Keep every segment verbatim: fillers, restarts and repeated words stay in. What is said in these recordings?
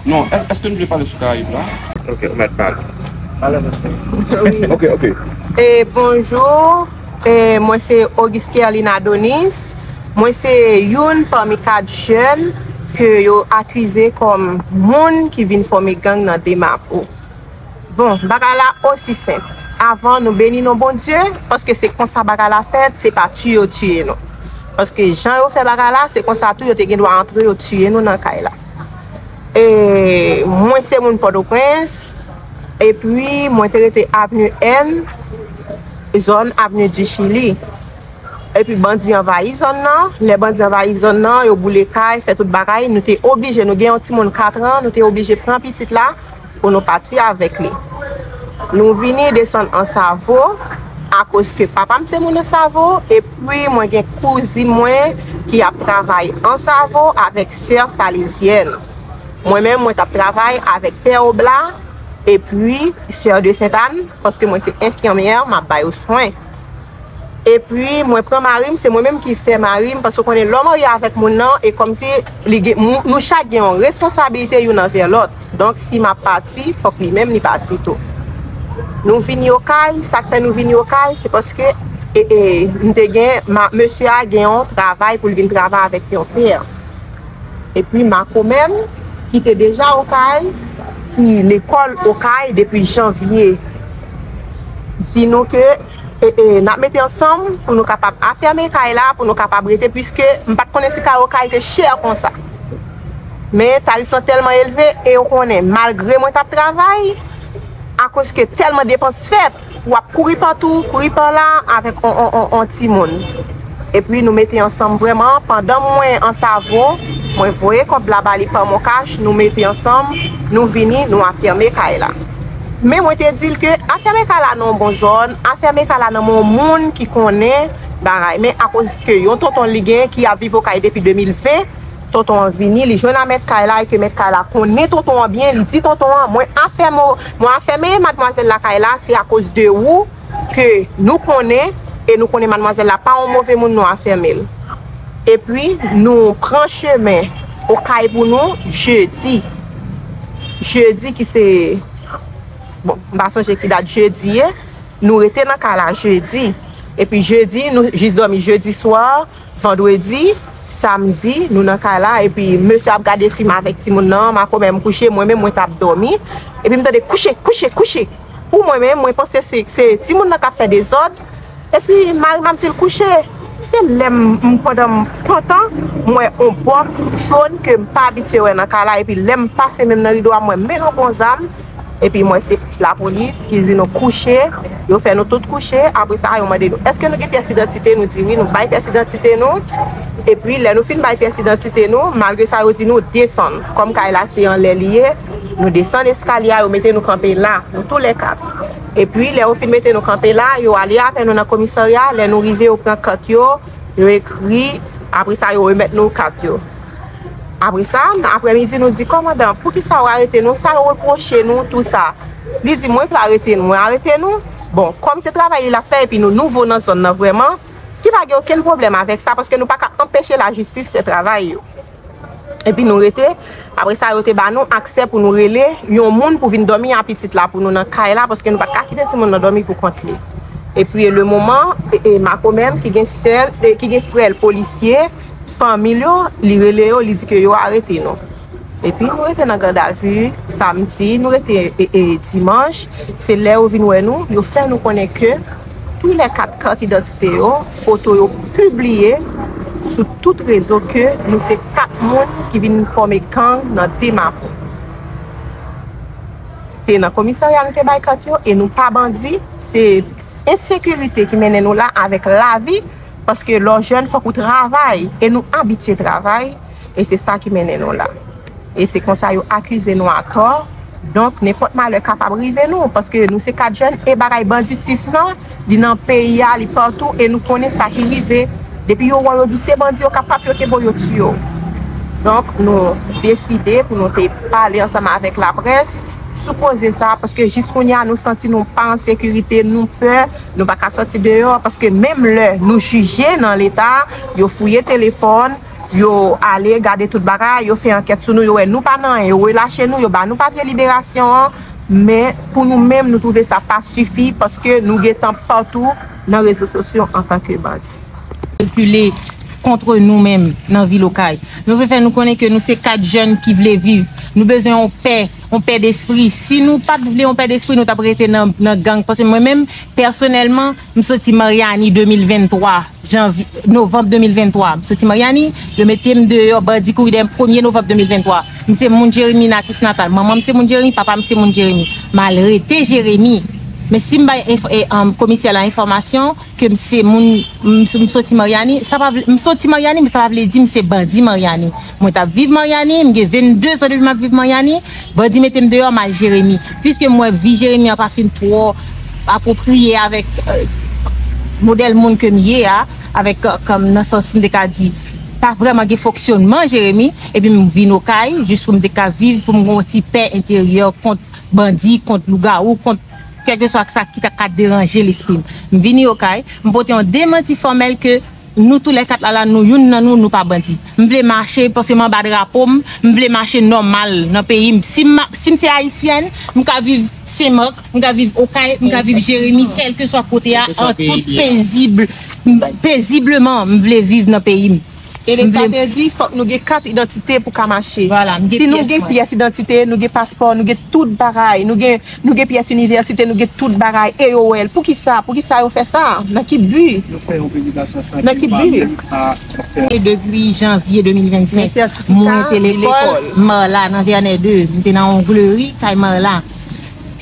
Non, è- èske nou vle pale sou Karayib la? Ok, ou mèt pale. Wi. Ok, ok. E bonjou, e mwen se Auguste Kerline Adonis. Mwen se youn pami kat jèn ke yo akize kòm moun ki vin fòme gang nan Demapo. Bon, bagay la osi senp. Avan nou beni non Bondye, paske se konsa bagay la fèt, se pa tiye yo tiye nou. Paske jan yo fè bagay la, se konsa tou yo te gen dwa antre yo tiye nou nan kay la. E mwen se moun Pòtoprens, epi mwen te rete Avenue N, zòn Avenue du Chili. Epi bandi anvayi zòn nan. Lè bandi anvayi zòn nan, yo boule kay, fè tout bagay. Nou te oblije, nou gen yon timoun kat an, nou te oblije pran pitit la pou nou pati avèk li. Nou vini desann Ansavo, akoz ke papa m se moun Ansavo, epi mwen gen kouzin mwen ki ap travay Ansavo avèk sè Salezyèn. Mwen menm, mwen t ap travay avèk pè Obla, epi sè de Sentàn, paske mwen se enfimyè, m ap ba yo swen. Epi mwen pran mari m, se mwen menm ki fè mari m, paske w konnen lè w marye avèk moun nan, e kòmsi li gen, nou, nou chak gen yon responsabilite youn anvè lòt. Donk si m ap pati, fòk li menm li pati tou. Nou vini Okay, sa k fè nou vini Okay, se paske e, e, m te gen, ma, mesye a gen yon travay pou l vin travay avèk yon pè. Epi Makomè m, ki te deja Okay, ki lekòl Okay depi janvye, di nou ke e, e, n ap mete ansanm pou nou kapab afèmen kay la, pou nou kapab rete, piske m pa t konnen si kay Okay te chè konsa. Men tarif lan tèlman elve, e w konnen, malgre mwen t ap travay, akoz ke tèlman depans fèt, w ap kouri patou, kouri pa la avèk on, on, on, on timoun. Epi nou mete ansanm vrèman, pandan mwen Ansavo, mwen voye kòb la ba li pa MonCash, nou mete ansanm, nou vini, nou afèmen kay la. Men mwen te di l ke afèmen kay la nan yon bon zòn, afèmen kay la nan men yon moun ki konnen bagay. Men akoz ke yon tonton li gen ki ap viv Okay depi de mil ven, tonton an vini, li jwenn a mèt kay la, e ke mèt kay la konnen tonton an byen, li di tonton an, mwen afèmen, mwen afèmen madmwazèl la kay la, se akoz de ou ke nou konnen, e nou konnen madmwazèl la pa yon move moun, nou afèmen l. Epi nou pran chemen Okay pou nou jedi. Jedi ki se, bon, m pa sonje ki dat jedi ye. Nou rete nan kay la jedi. Epi jedi, nou jis dòmi jedi swa, vandredi, samdi, nou nan kay la. Epi mesye ap gade fim avèk timoun nan, Makomè m kouche, mwen menm mwen t ap dòmi. Epi m tande kouche, kouche, kouche. Pou mwen menm, mwen panse se, se timoun nan k ap fè dezòd. Epi mari m ap di l kouche. Se lè m, m pandan m pantan, m wè on bòt jòn ke m pa abitye wè nan kay la. Epi lè m pase menm nan rido a, m wè men l on bon zam. Epi m wè se lapolis ki di nou kouche. Yo fè nou tout kouche. Apre sa, yo mande nou, èske nou gen pyès idantite? Nou di wi, nou bay pyès idantite nou. Epi lè nou fin bay pyès idantite nou, malgre sa, yo di nou desann. Kòm kay la se anlè li ye, nou desann eskalye a, yo mete nou kanpe la, nou toulèkat. Epi lè yo fin mete nou kanpe la, yo ale avè nou nan komisarya. Lè nou rive, yo pran kat yo, yo ekri, apre sa, yo remèt nou kat yo. Apre sa, nan aprèmidi, nou di, kòmandan, poukisa w arete nou? Sa yo repwoche nou, tou sa? Li di, mwen vle arete nou, mwen arete nou. Bon, kòm se travay li l ap fè, epi nou nouvo nan zòn nan vrèman, ki pa gen okenn pwoblèm avèk sa, paske nou pa ka anpeche lajistis fè travay yo. Epi nou rete. Apre sa, yo te ba nou aksè pou nou rele yon moun pou vin dòmi a pitit la pou nou nan kay la, paske nou pa t ka kite timoun nan dòmi pou kont li. Epi le moman, e, e, Makomè m ki gen sè l, e, ki gen frè l polisye, fanmi l yo, li rele yo, li di ke yo arete nou. Epi nou rete nan gadavi, samdi, nou rete, e, e, dimanch. Se lè yo vin wè nou, yo fè nou konnen ke toulèkat kat idantite yo, foto yo pibliye sou tout rezo ke nou se kat moun ki vin fòme gang nan Demapo. Se nan komisarya nou te bay kat yo e nou pa bandi, se ensekirite ki mennen nou la avèk lavi, paske lè w jèn fòk ou travay e nou abitye travay. E se sa ki mennen nou la. E se konsa yo akize nou atò. Donk, nenpòt malè kapab rive nou, paske nou se kat jèn e bagay banditis lan, li nan peyi a, li patou, e nou konnen sa ki rive. Depi yo wè w, yo di w se bandi, yo kapab yo kenbe w, yo tiye w. Donk, nou deside pou nou te pale ansanm avèk laprès sou koze sa, paske jis kounye a, nou santi nou pa an sekirite, nou pè, nou pa ka sòti deyò, paske menm lè nou jije nan Leta, yo fouye telefòn, Yo ale gade tout bagay, yo fè ankèt sou nou, yo wè nou pa nan anyen, yo relache nou, yo ba nou papye liberasyon an, men pou nou menm, nou twouve sa pa sifi paske nou gentan patou nan rezo sosyo antanke bandi. Kalkile kont nou menm nan vil Okay. Nou vle fè nou konnen ke nou se kat jèn ki vle viv. Nou bezwen yon pè, yon pè despri. Si nou pa t vle yon pè despri, nou t ap rete nan, nan gang. Paske mwen menm, pèsonèlman, m soti Maryani de mil venntwa, janvye, novanm de mil venntwa. M soti Maryani, yo mete m deyò, bandi kouri dèyè m premye novanm de mil venntwa. M se moun Jeremi natif natal. Manman m se moun Jeremi, papa m se moun Jeremi. M al rete Jeremi. Men si m bay enf-, e, um, komisè la enfòmasyon, ke m se moun, m, m soti Maryani, sa pa vle, m soti Maryani, men sa pa vle di m se bandi Maryani. Mwen t ap viv Maryani, m gen vennde zan depi m ap viv Maryani, bandi mete m deyò, m al Jeremi. Piske m wè vi Jeremi an pa fin twò apwopriye avèk, euh, modèl moun ke m ye a, avèk, euh, kòm nan sans m te ka di, pa vrèman gen fonksyonman Jeremi, epi m vin Okay, jis pou m te ka viv, pou m gen yon ti pè enteryè kont bandi, kont lougawou, kont kèlkeswa sa ki ta ka deranje lespri m. M vini Okay, m pote yon demanti fòmèl ke nou toulèkat la, la, nou, youn nan nou, nou pa bandi. M vle mache, paske m anba drapo m, m vle mache nòmal nan peyi m. Si m, si m se ayisyèn, m ka viv Senmak, m ka viv Okay, m ka viv Jeremi, kèlkeswa kote a, an tout pezib, pezibleman, m vle viv nan peyi m. E leta te di, fòk nou gen kat idantite pou ka mache. Si nou gen pyès idantite, nou gen paspò, nou gen tout bagay, nou gen, nou gen pyès inivèsite, nou gen tout bagay, E O L. Poukisa? Poukisa yo fè sa? Nan ki bi? Nan ki bi? E depi janvye de mil vennsenk, mwen te lekòl, m la nan Vènè de, m te nan Ongleri, kay Marla.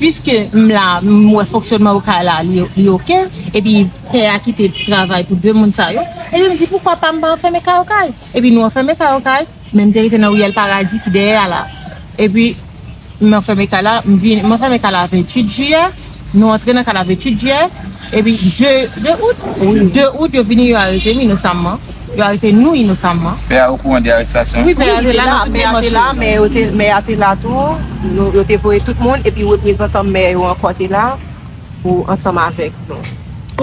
Piske m la, m wè fonksyonman Okay la, li, li oke, epi pè a kite travay pou de moun sa yo, epi m di, poukwa pa m pa anfème kay Okay? Epi nou anfème kay Okay, men m te rete nan riyèl Paradi ki dèyè a la. Epi m anfème kay la, m vin, m anfème kay la venntuit jiyè, nou antre nan kay la venntuit jiyè, epi de, de out, de out, yo vini, yo arete m inosanman. Yo arete nou inosanman. Pè a okouran de arestasyon? Wi, pè a te la nan tout demach yo. Mè a te la, men yo te, mè a te la tou. Nou, yo te voye tout moun, epi reprezantan mè yo ankò te la pou ansanm avèk nou.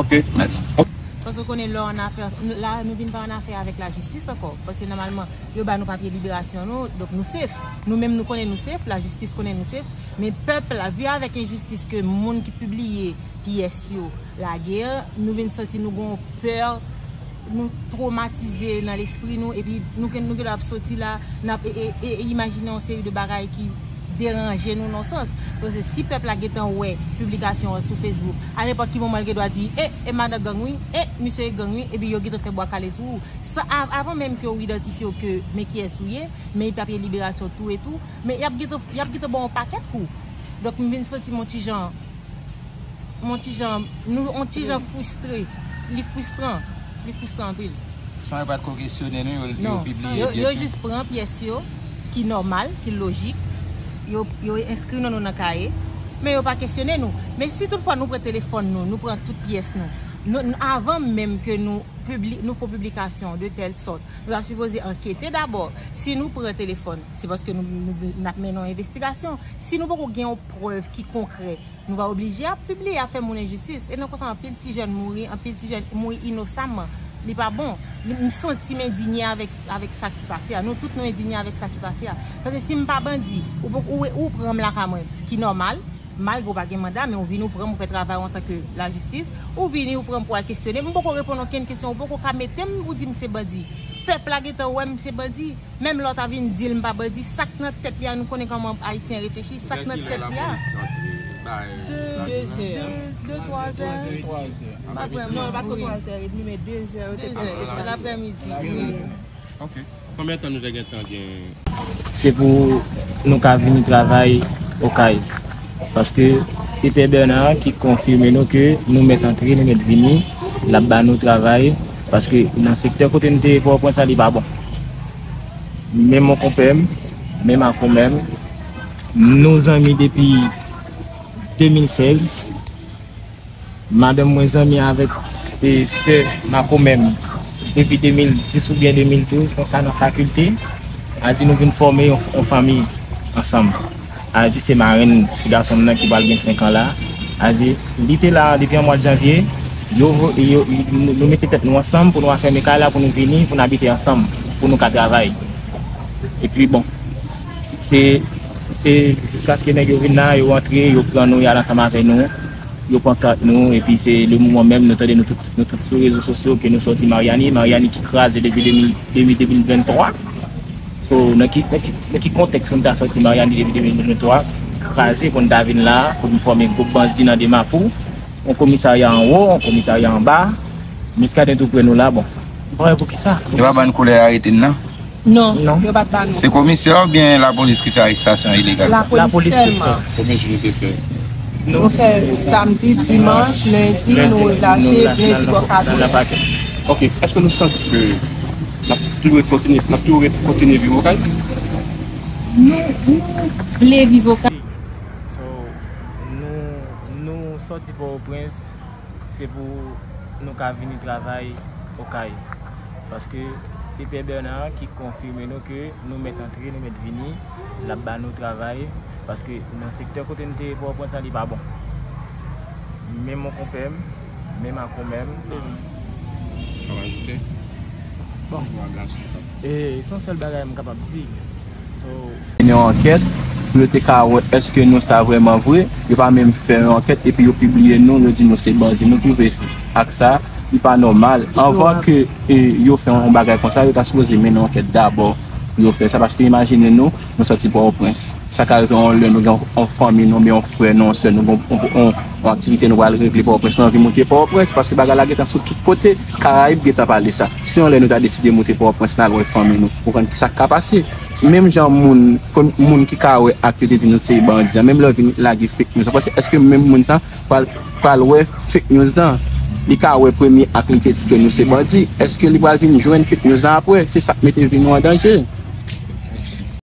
Ok, mèsi. Paske w konnen lè w an afè, la, nou vin pa an afè avèk lajistis ankò. Paske nòmalman, yo ba nou papye liberasyon nou, donk nou safe. Nou menm nou konnen nou safe, lajistis konnen nou safe. Men pèp la, vi avèk enjistis ke moun ki pibliye pyès yo lage, nou vin santi nou gon pè, nou twomatize nan lespri nou, epi nou gen, nou gen dwa ap soti la, n ap e, e, e, e imajine yon seri de bagay ki deranje nou nan sans. Paske si pèp la gentan wè piblikasyon an sou Facebook, a nenpòt ki moman l gen dwa di, e, e madan gang wi, e misye gang wi, epi yo gentan fè bwa kale sou ou. Sa, a, avan menm ke w idantifye w ke men kiyès ou ye, men papye liberasyon tou e tou, men y ap gentan, y ap gentan ba w yon pakèt kou. Donk m vin santi m yon ti jan, m yon ti jan, nou yon ti jan fristre. Li fristan. Li fristan anpil. San yo pa t ko kesyone nou, yo, yo pibliye pyès yo. Non. Yo, yo jis pran pyès yo, ki nòmal, ki lojik. Yo, yo enskri non nou nan kaye, men yo pa kesyone nou. Men si toutfwa nou pran telefòn nou, nou pran tout pyès nou, nou, n-, avan menm ke nou pibli-, nou fè piblikasyon de tèl sòt, nou ta sipoze ankete dabò. Si nou pran telefòn, se paske nou, nou, n ap mennen yon envestigasyon. Si nou poko gen yon prèv ki konkrè, nou pa oblije ap pibliye, ap fè moun enjistis. E nan konsa, anpil ti jèn mouri, anpil ti jèn mouri inosaman. Li pa bon. Li, m santi m endinye avèk, avèk sa ki pase a. Nou tout nou endinye avèk sa ki pase a. Paske si m pa bandi, ou, ou, ou pran m lakay mwen, ki nòmal, malgre w pa gen manda, men w vini w pran m, ou fè travay ou antanke lajistis, ou vini w pran m pou al kesyone m, m poko reponn okenn kesyon, ou poko ka mete m, ou di m se bandi. Pèp la gentan wè m se bandi. Menm lè w ta vin di l m pa bandi, sa k nan tèt li a, nou konnen kòman Ayisyen reflechi, sa k nan tèt li a. De, de, de, twa zè. Pa vrèman, non, pa twò twa zè edmi, men de zè, yo te pase. De zè, laprèmidi, wi. Ok. Konbyen tan nou te gentan gen? Se pou nou ka vini travay Okay. Paske se Pè Bèna ki konfime nou ke nou mèt antre, nou mèt vini, l ap ba nou travay. Paske nan sektè kote n te ye Pòtoprens la, li pa bon. Menm mon konpè m, menm makomè m, nou zanmi depi de mil sèz. Madanm mwen zanmi avèk, e, sè makomè m depi de mil dis oubyen de mil douz, konsa nan fakilte. A di nou vin fòme yon, yon fanmi ansanm. A di se marenn ti gason m nan ki pral gen senk an la. A di li te la depi an mwa janvye. Yo, yo, nou, nou mete tèt nou ansanm pou nou afème kay la, pou nou vini, pou n abite ansanm. pou nou ka travay. Epi bon, se se jiskaske nèg yo vin la, yo antre, yo pran nou, y al ansanm avè nou, yo pran kat nou, epi se le moman menm nou tande nou tout, nou tout sou rezo sosyo ke nou sòti Maryani, Maryani ki kraze depi de mil, de mil, de mil venntwa. So, nan ki, nan ki, nan ki kontèks nou ta sòti Maryani depi de mil venntwa, kraze pou n ta vin la, pou n fòme gwoup bandi nan Demapou, yon komisarya anwo, yon komisarya anba, Miskaden tou pre nou la, bon. Bon, e poukisa? Yo pa ban n koulè arete n nan? Non, non, yo pa t ban nou. Se komisè oubyen lapolis ki fè arestasyon ilegal? Lapolis sèlman. Konbyen jou nou te fè? Nou fè samdi, dimanch, lendi, nou relache, lendi bò katounen. Ok, èske nou santi ke n ap toujou kontinye, n ap toujou kontinye viv Okay? Nou, nou vle viv Okay. So, nou, nou sòti Pòtoprens, se pou nou ka vini travay Okay. Paske se Pè Bernard ki konfime nou ke nou mèt antre, nou mèt vini, l ap ba nou travay, paske nan sektè kote n te ye Pòtoprens la, li pa bon. Menm mon konpè m, menm a konmè m. Sa va ajoute? Bon. Bon, gason. E se yon sèl bagay m kapab di. So, mennen yon ankèt pou yo te ka wè èske nou sa vrèman vre. Yo pa menm fè yon ankèt epi yo pibliye nou, yo di nou se bandi. Nou twouve ak sa, li pa nòmal. Anvan ke e, yo fè yon bagay konsa, yo ta sipoze mennen yon ankèt dabò pou yo fè sa. Paske imajine nou, nou sòti Pòtoprens. Sa ka rive yon lè nou gen yon fanmi nou, oubyen yon frè nou, yon sè nou, yon, yon, yon, yon aktivite nou pral regle Pòtoprens, nou anvi moute Pòtoprens, paske bagay la gentan sou tout kote, Karayib gentan pale sa. Si yon lè nou ta deside moute Pòtoprens, n al wè fanmi nou, ou konn kisa k ka pase. Menm jan moun, moun ki ka wè ak yo te di nou se bandi an, menm lè yo vin lage fake news, w panse èske menm moun sa pral, pral wè fake news lan? Li ka wè premye ak li te di ke nou se bandi, èske li pral vin jwenn fake news lan apre? Se sa k mete vi nou an danje.